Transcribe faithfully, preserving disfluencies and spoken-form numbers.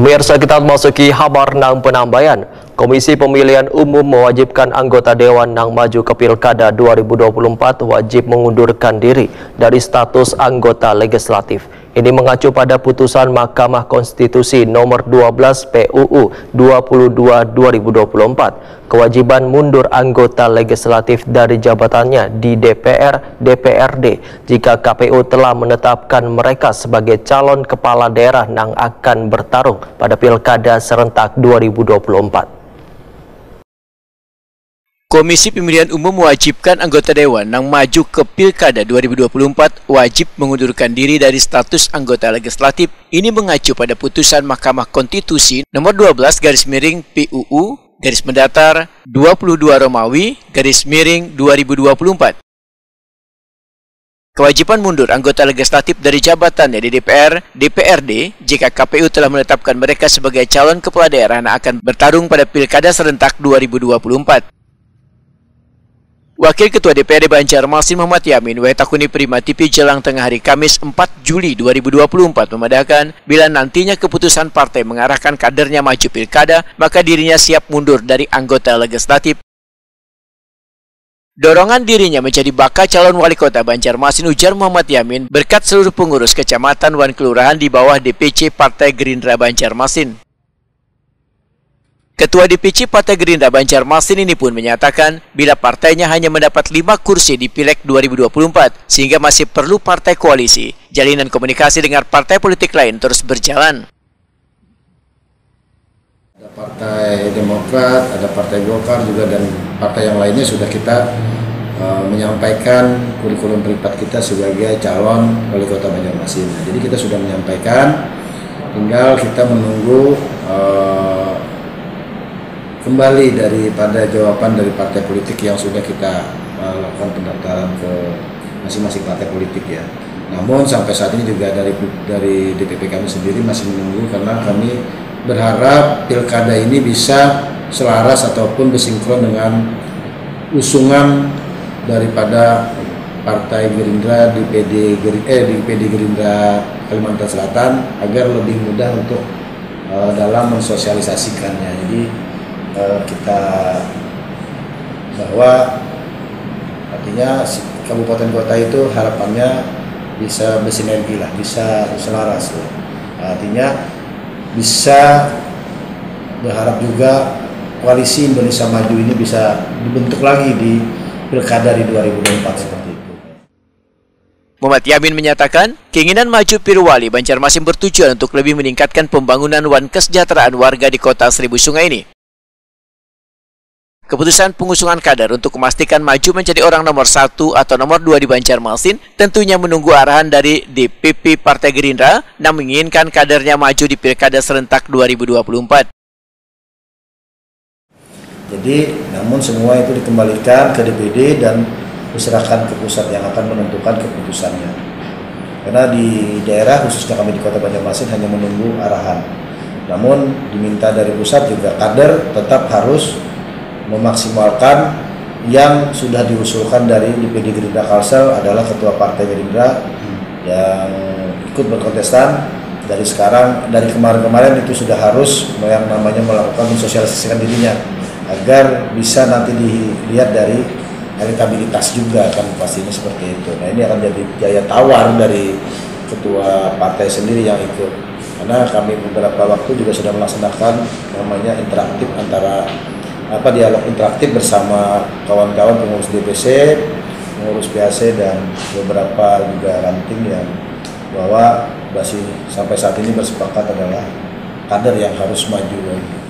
Pemirsa, kita masuki habar nang penambayan. Komisi Pemilihan Umum mewajibkan anggota dewan nang maju ke Pilkada dua ribu dua puluh empat wajib mengundurkan diri dari status anggota legislatif. Ini mengacu pada putusan Mahkamah Konstitusi nomor dua belas P U U dua puluh dua dua ribu dua puluh empat. Kewajiban mundur anggota legislatif dari jabatannya di D P R, D P R D jika K P U telah menetapkan mereka sebagai calon kepala daerah nang akan bertarung pada Pilkada serentak dua ribu dua puluh empat. Komisi Pemilihan Umum mewajibkan anggota dewan nang maju ke Pilkada dua ribu dua puluh empat wajib mengundurkan diri dari status anggota legislatif. Ini mengacu pada putusan Mahkamah Konstitusi nomor dua belas garis miring P U U garis mendatar dua puluh dua Romawi garis miring dua ribu dua puluh empat. Kewajiban mundur anggota legislatif dari jabatannya di D P R, D P R D, jika K P U telah menetapkan mereka sebagai calon kepala daerah yang akan bertarung pada Pilkada serentak dua ribu dua puluh empat. Wakil Ketua D P R D Banjarmasin Muhammad Yamin, wayah takuni Prima T V Jelang Tengah hari Kamis empat Juli dua ribu dua puluh empat, memadahkan, bila nantinya keputusan partai mengarahkan kadernya maju pilkada, maka dirinya siap mundur dari anggota legislatif. Dorongan dirinya menjadi bakal calon wali kota Banjarmasin, ujar Muhammad Yamin, berkat seluruh pengurus kecamatan wan kelurahan di bawah D P C Partai Gerindra Banjarmasin. Ketua D P C Partai Gerindra Banjarmasin ini pun menyatakan, bila partainya hanya mendapat lima kursi di Pileg dua ribu dua puluh empat, sehingga masih perlu partai koalisi, jalinan komunikasi dengan partai politik lain terus berjalan. Ada Partai Demokrat, ada Partai Golkar juga, dan partai yang lainnya sudah kita, eh, menyampaikan kurikulum privat kita sebagai calon wali kota Banjarmasin. Nah, jadi kita sudah menyampaikan, tinggal kita menunggu, eh, kembali daripada jawaban dari partai politik yang sudah kita, eh, lakukan pendaftaran ke masing-masing partai politik, ya. Namun sampai saat ini juga dari, dari D P P kami sendiri masih menunggu, karena kami berharap pilkada ini bisa selaras ataupun bersinkron dengan usungan daripada Partai Gerindra di P D Geri-, eh, di P D Gerindra Kalimantan Selatan, agar lebih mudah untuk, eh, dalam mensosialisasikannya. Jadi, eh, kita, bahwa artinya si kabupaten kota itu harapannya bisa bersinergi lah, bisa selaras lah. Artinya bisa berharap juga koalisi Indonesia Maju ini bisa dibentuk lagi di pilkada di dua ribu dua puluh empat seperti itu. Muhammad Yamin menyatakan, keinginan maju pilwali Banjarmasin bertujuan untuk lebih meningkatkan pembangunan wan kesejahteraan warga di Kota Seribu Sungai ini. Keputusan pengusungan kader untuk memastikan maju menjadi orang nomor satu atau nomor dua di Banjarmasin tentunya menunggu arahan dari D P P Partai Gerindra yang menginginkan kadernya maju di Pilkada serentak dua ribu dua puluh empat. Jadi, namun semua itu dikembalikan ke D P D dan diserahkan ke pusat yang akan menentukan keputusannya. Karena di daerah, khususnya kami di Kota Banjarmasin, hanya menunggu arahan. Namun, diminta dari pusat juga kader tetap harus memaksimalkan yang sudah diusulkan dari D P D Gerindra Kalsel adalah Ketua Partai Gerindra yang ikut berkontestan dari sekarang, dari kemarin-kemarin itu sudah harus yang namanya melakukan mensosialisasikan dirinya agar bisa nanti dilihat dari elektabilitas juga kan pastinya seperti itu. Nah, ini akan jadi daya tawar dari ketua partai sendiri yang ikut. Karena kami beberapa waktu juga sudah melaksanakan namanya interaktif antara, apa, dialog interaktif bersama kawan-kawan pengurus D P C, pengurus P A C, dan beberapa juga ranting yang bahwa masih sampai saat ini bersepakat adalah kader yang harus maju lagi.